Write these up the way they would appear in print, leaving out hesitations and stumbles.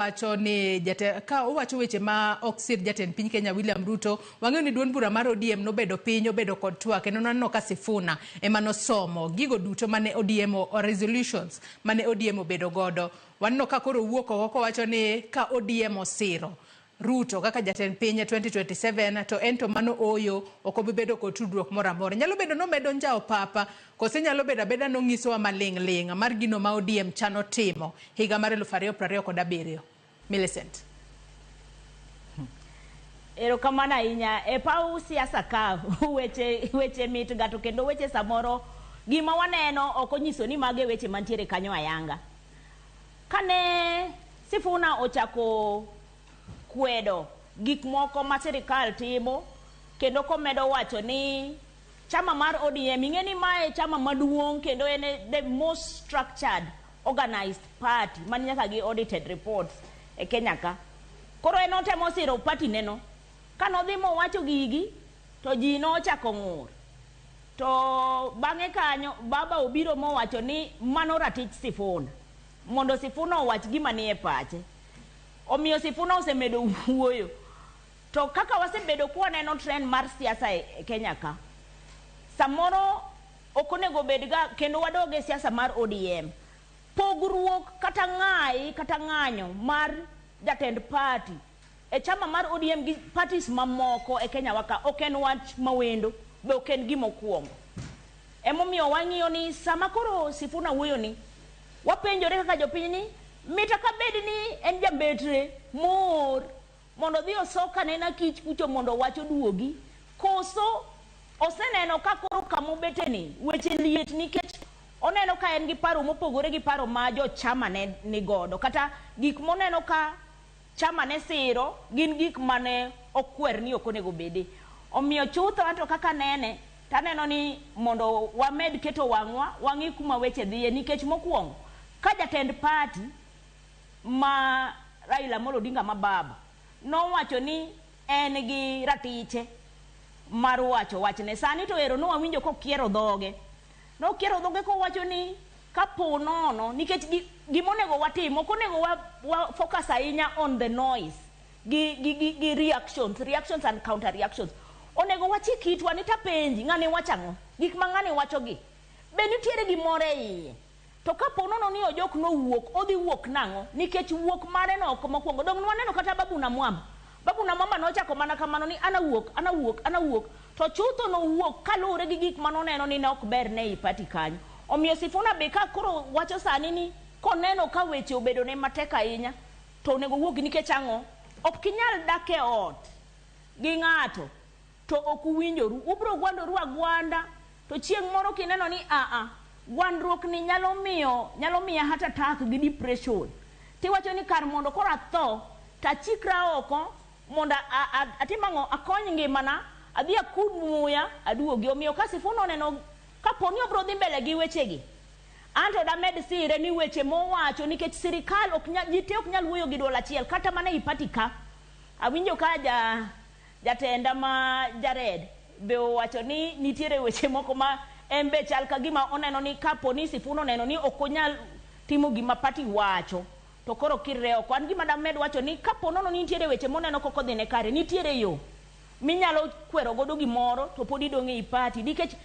Wacho ni jate, ka owacho weche ma ok sir jatend piny Kenya William Ruto, wang'eyo ni duond bura mar ODM nobedo piny, obedo kod twak, kendo naneno ka Sifuna ema nosomo gigo duto mane ODM resolutions mane ODM obedo godo. Waneno ka koro owuok oko kowacho ni ka ODM osiro Ruto kaka jatend piny e 2027 to en to mano oyo ok obi bedo kod tudruok moro amora. Nyalo bedo nomedo njawo papa kose nyalo bedo abeda nong'isowa maling' ling' mar gino ma ODM chano timo higa mar 2027. Millicent. Erokamano ahinya. E paw siasa ka weche mit ga to kendo weche samoro gima waneno ok onyiso ni mago e weche mantiere kanyo ayanga. Kane Sifuna ochako kwedo gik moko ma sirikal timo kendo komedo wacho ni chama mar ODM ing'e ni mae chama maduong' kendo en the most structured organized party man nyaka gi audited reports e Kenya ka. Koro en otemo siro party neno. Kanodhi mowacho gigi to ji nochako ng'ur. To bang'e kanyo baba obiro mowacho ni mano ratich Sifuna. Mondo Sifuna owach gima nie pache. Omiyo Sifuna osemedo wuoyo. To kaka wasebedo kwaneno trend mar siasa e Kenya ka, samoro ok onego bed ga kendo wadog e siasa mar ODM. Pogruok kata ng'ayi kata ng'anyo mar jatend party e chama mar ODM gi parties mamoko e Kenya wa ka ok en wach mawendo be ok en gima okuongo. Emomiyo wang'iyo ni sama koro Sifuna wuoyo ni, wapenjore kaka jopiny ni mita ka bed ni en jambetre moor mondo odhi oso kanena kich kucho mondo wach oduogi, koso oseneno ka koro kamobete ni weche liet nikech oneno ka en gi paro mopogore gi paro ma jo chama ne ni godo kata gik moneno ka chama ne siro gin gik mane okwer ni ok onego bede. Omiyo chutho anto kaka nene taneno ni mondo wamed keto wang'wa wang'i kuma weche dhiye nikech mokwongo ka jatend party ma Raila Amolo Odinga ma baba nowacho ni en gi ratiche mar wacho wachne. Sani to ero nowawinjo kokiero dhoge. Nokiero dhoge kowacho ni kapo nono nikech gimonego watim ok onego wa focus ahinya on the noise gi reactions and counter reactions. Onego wachik itwa ni tapenji ng'ani wacho ang'o? Gik ma ng'ani wacho gi be nitiere gimoro e iye? To kapo nono ni Ojok nowuok, odhi wuok nang'o? Nikech wuok mare no ok mokwongo. Dong' nwaneno kata Babu na Mwamba. Babu na Mwamba nochako mana kamano ni an awuok, an awuok, an awuok. To chutho nowuok kaluwore gi gik manoneno ni ne ok ber ne ei party kanyo. Omiyo Sifuna be ka koro wacho sani ni koneno ka weche obedo ne matek ahinya, to onego owuogi nikech ang'o? Ok inyal dak e ot gi ng'ato to ok uwinjoru. Ubro gwandoru agwanda to chieng' moro kineno ni aa gwandruok ni nyalo miyo nyalo miya heart attack gi depression. Tiwacho ni kar mondo koro atho tachikra oko mondo atim ang'o akony ngimana adhi akud muya aduogi. Omiyo ka Sifuna oneno kapo ni obro dhi mbele gi wechegi, anto damed sire ni weche mowacho nikech sirikal ok nyal ji te ok nyal wuoyo gi duol achiel kata mana ei party ka. Awinjo ka jatenda ma Jared be owacho ni nitiere weche moko ma en be chal ka gima oneno ni kapo ni Sifuna oneno ni ok onyal timo gima party wacho to koro kirre oko. An gima damed wacho ni kapo nono ni nitiere weche moneno kok odhine kare, nitiere yo minyalo kwero godo gimoro to pod idong' ei party nikech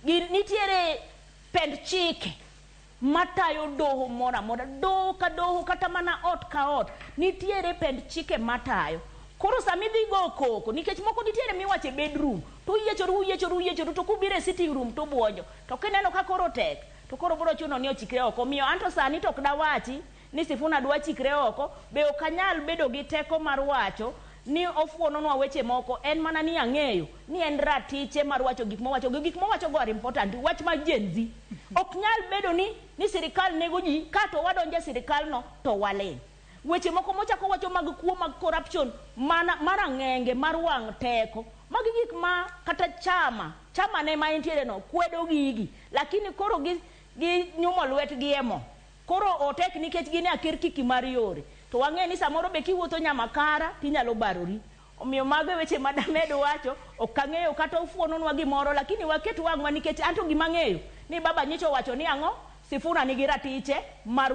nitiere pend chike matayo doho moro amora, doho ka doho kata mana ot ka ot nitiere pend chike matayo. Koro sama idhi go koko nikech moko nitiere miwacho e bedroom to uyiechoru uyiechoru uyiechoru to kubiro e sitting room to ubuonjo to kineno ka koro tek to koro biro chuno ni ochikre oko. Omiyo anto sani to ok dawachi ni Sifuna dwa chikre oko, be ok anyal bedo gi teko mar wacho ni ofuononwa weche moko, en mana ni ang'eyo ni en ratiche mar wacho gik mowacho go. Gik mowacho go are important. Wach mar Gen Z ok nyal bedo ni sirikal nego ji kato wadonjo e sirikal no to waling'. Weche moko mochako wacho mag kuo mag corruption mana mar ang'enge mar wang' teko. Magi gik ma kata chama ne ma entiere no kwedo gigi, lakini koro gi nyumo lwetgi e mo. Koro otek nikech gin e akirkiki mar yore. To wang'e ni samoro be kiwuotho nyamakara tinyalo barori. Omiyo mago e weche ma damed wacho, ok ang'eyo kata ofuononwa gimoro, lakini waket wang'wa nikech anto gima ang'eyo ni baba nyocha owacho ni ang'o, Sifuna nigi ratiche mar